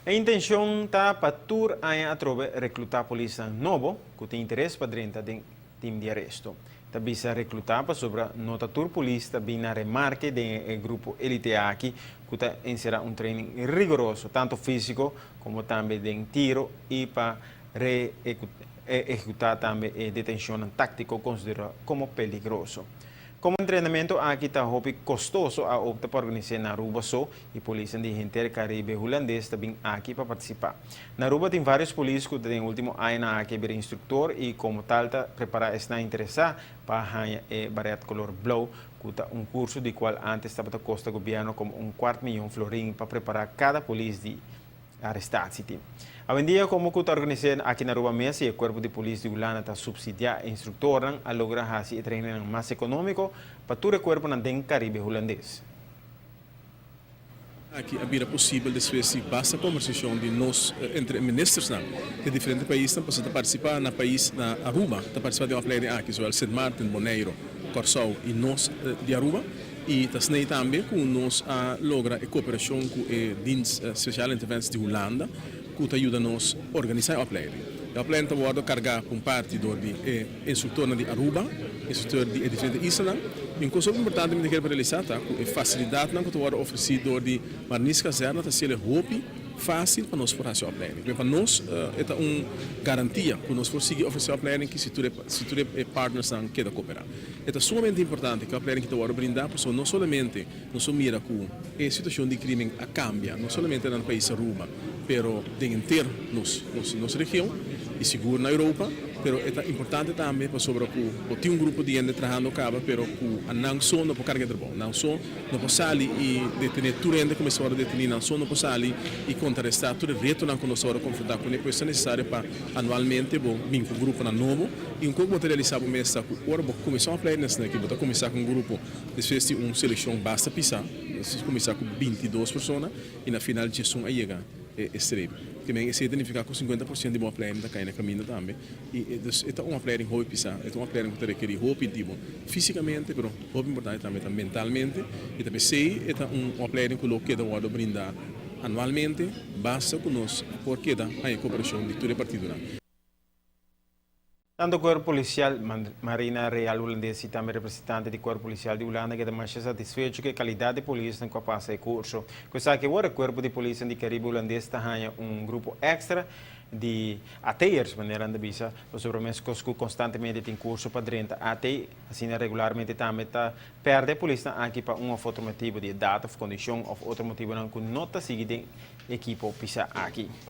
E intencion ta pa tur aña atrobe recluta polisnan nobo cu tin interes pa drenta den team di aresto. Ta bisa recluta pasobra no ta tur polis ta bin na remarke den e grupo elite aki cu ta encera un training rigoroso, tanto fisico como tambe den tiro y pa ehecuta tambe e detencionnan tactico considera como peligroso. Como entrenamento aki ta hopi costoso, a opta pa organisa na Aruba so y polisnan di henter Caribe Hulandes ta bin aki pa participa. Na Aruba tin varios polis cu den ultimo añanan aki a bira instructor y como tal ta prepara esnan interesa pa haya e baret color blauw, cu ta un curso di cual antes tabata costa gobierno como un kwart miyon florin pa prepara cada polis di arrestatieteam. Awendia, como cu ta organisa aki na Aruba mes y e cuerpo di polis di Hulanda ta subsidia e instructornan, a logra haci e trainingnan mas economico pa tur e cuerponan den Caribe Hulandes. Aki a bira posibel despues di basta conversacion di nos entre ministersnan di diferente paisnan, pasobra ta participa na pais na Aruba, ta participa den opleiding aki, zowel Sint Maarten, Bonaire, Corsou y nos di Aruba. Y ta snei tambe cu nos a logra e cooperacion cu e Dienst Speciale Interventie di Hulanda, cu ta yuda nos organisa e opleiding. E opleiding ta wordo carga pa un parti door di e instructornan di Aruba, instructor di e diferente islanan. Y un cos hopi importante mi ta kere pa realisa ta cu e facilidadnan cu ta wordo ofreci door di Marinierskazerne ta haciele hopi facil pa nos por haci opleiding. Pa nos e ta un garantia cu nos por sigui ofrece opleiding ki si tur e partnersnan keda coopera. E ta sumamente importante cu e opleiding ki ta wordo brinda, pasobra no solamente nos a mira cu e situacion di crimen a cambia, no solamente na pais Aruba, pero den henter nos region y sigur na Europa, pero e ta importante tambe pasobra cu bo tin un grupo di hende trahando caba, pero cu nan so no por carga trabou, nan so no por sali y detene tur hende cu mester wordo deteni, nan so no por sali y contraresta tur e retonan cu nos ta wordo confronta cune. Pues ta necesario pa anualmente bo bin cu gruponan nobo. Y un cos bo ta realisa bo mes ta cu ora bo cuminsa un opleiding asina, bo ta cuminsa cu un grupo despues di un seleccion basta pisa, nos a cuminsa cu 22 persona y na final 11 a yega e streep. Tambe esey ta significa cu 50% di bo opleiding ta cay na caminda tambe. Y dus e ta un opleiding hopi pisa, e ta un opleiding cu ta rekeri hopi di bo fisicamente, pero hopi importante tambe ta mentalmente. Y tambe esey ta un opleiding cu lo keda wordo brinda anualmente, basta cu nos por keda e cooperacion di tur e partidonan. Tanto Cuerpo Policial Marina Real Hulandes y tambe representante di Cuerpo Policial di Hulanda a keda mas satisfecho cu e calidad di polis cu a pasa e curso. Cu esaki awor e Cuerpo di Polis di Caribe Hulandes ta haya un grupo extra di AT'ers, manera nan ta bisa, pasobra mescos cu constantemente tin curso pa drenta AT, asina regularmente tambe ta perde polis aki pa un of otro motibo di edad of condicion of otro motibonan cu no ta sigui den ekipo pisa aki.